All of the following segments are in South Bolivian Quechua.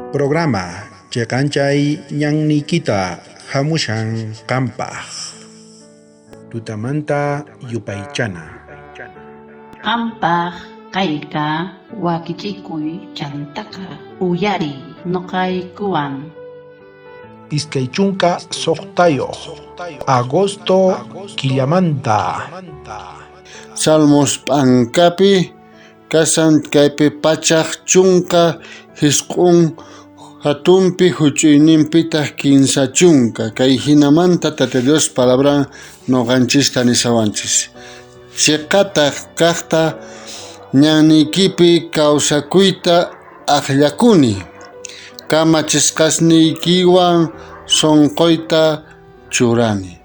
Programa cheqanchay ñanniykita hamushan qampaj. Tutamanta yupaychana. Qampaj kayka wakichikuy chantaqa uyariy noqaykuwan. 26 agosto killamanta. Salmos p'ankapi kashan kaypi 119 hatunpi huch'uyninpitaq 30 kay hinamanta Tata Dios palabran noqanchista nisawanchis. Chiqataq kaqta ñanniykipi kawsakuyta ajllakuni, kamachisqasniykiwan sonqoyta churani.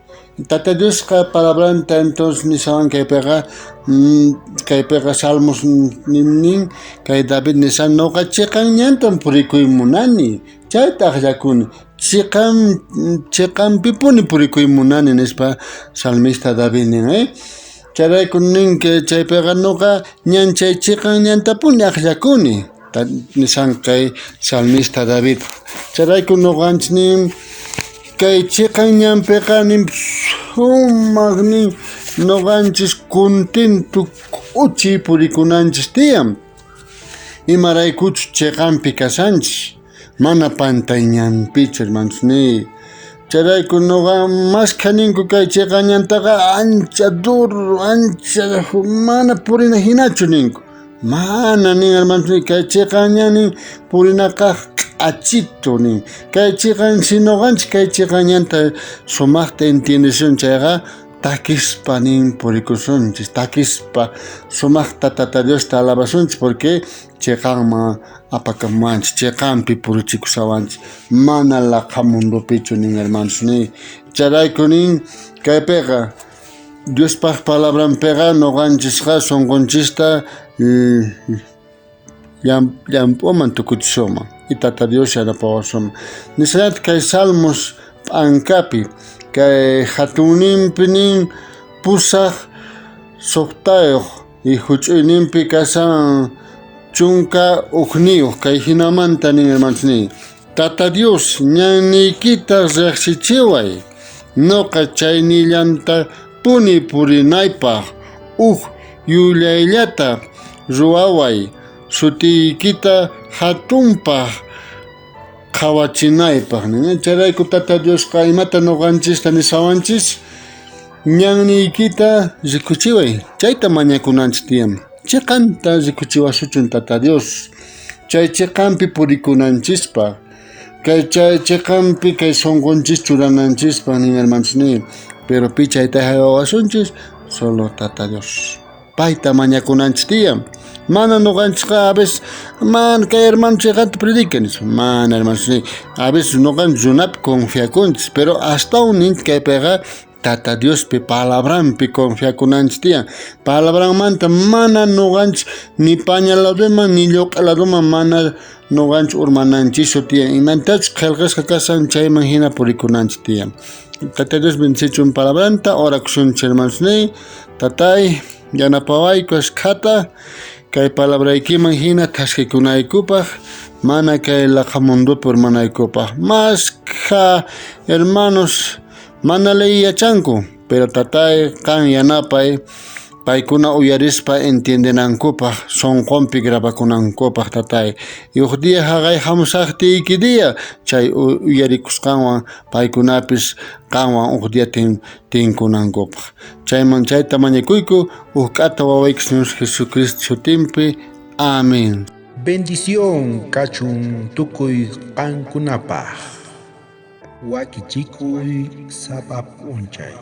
Tata Diosqa palabranta entonces nisawan kaypiqa, kaypiqa Salmos nin, kay David nisan noqa chiqan ñantan purikuy munani, chayta ajllakuni, chiqan chiqanpipuni purikuy munani nispa salmista David nin, Chayrayku nin que chaypiqa noqa ñan chay chiqan ñantapuni ajllakuni, nisan kay salmista David. Chayrayku noqanchis nin kay chiqan ñanpiqa nin sumaq nin noqanchis contento k'uchi purikunanchis tiyan, imaraykuchus chiqanpi kashanchis, mana pantay ñanpichu, hermanos niy. Chayrayku noqa mashkha ninku kay chiqan ñantaqa ancha duro, ancha mana purina hinachu ninku. Mana nin hermanos niy, kay chiqan ñan nin purinaqa k'achitu nin. Kay chiqan si noqanchis kay chiqan ñanta sumaqta entiendesun chayqa takispa nin purikusunchis, takispa sumaqta Tata Diosta alabasunchis porque chiqanman apakamuwanchis, chiqanpi purichikushawanchis, mana laqha mundopichu nin hermanos niy. Chayrayku nin kaypiqa Diospaj palabranpiqa noqanchisqa sonqonchista llamp'uman tukuchisunman y Tata Dios yanapawasunman. Nisqanchis kay Salmos p'ankapi kay jatunninpi nin 86 y huch'uyninpi kashan 11 kay hinamanta nin hermanos niy. Tata Dios, ñanniykita rejsichiway, noqa chaynillantapuni purinaypaj uj yuyayllata ruwaway, sutiykita jatunpaj qhawachinaypaj. Chayrayku Tata Diosqa imata noqanchista nisawanchis, ñanniykita rikuchiway, chayta mañakunanchis tiyan. Chiqanta rikuchiwasuchun Tata Dios, chay chiqanpi purikunanchispaj, kay chay chiqanpi kay sonqonchis churananchispaj nin hermanos niy. Pero pi chayta haywawasunchis, solo Tata Dios. Payta mañakunanchis tiyan. Mana noqanchisqa a veces mana kay hermano chiqanta predica nispa, mana hermanos niy, a veces noqanchis runapi confiakunchis, pero astawan nin kaypiqa Tata Diospi palabranpi confiakunanchis tiyan. Palabranmanta mana noqanchis ni paña ladoman ni lloq'a ladoman mana noqanchis urmananchischu tiyan. Imantachus qhelqasqa kashan chayman hina purikunanchis tiyan. Tata Dios bendicichun palabranta, orakusunchis hermanos niy. Tatay, yanapawayku ashkhata kay palabraykiman hina thaskikunaykupaj, mana kay laqha mundopi urmanaykupaj. Mashkha hermanos mana ley yachanku, pero tatay qan yanapay paykuna uyarispa entiendenankupaj, sonqonpi grabakunankupaj tatay. Y uj día jaqay jamusajtiyki día chay uyarikusqanwan paykunapis qanwan uj día tinkunankupaj. Chayman chayta mañakuyku uj k'ata wawayki Señor Jesucristo sutinpi. Amén. Bendición kachun tukuy qankunapaj. Wakichikuy sapa p'unchay.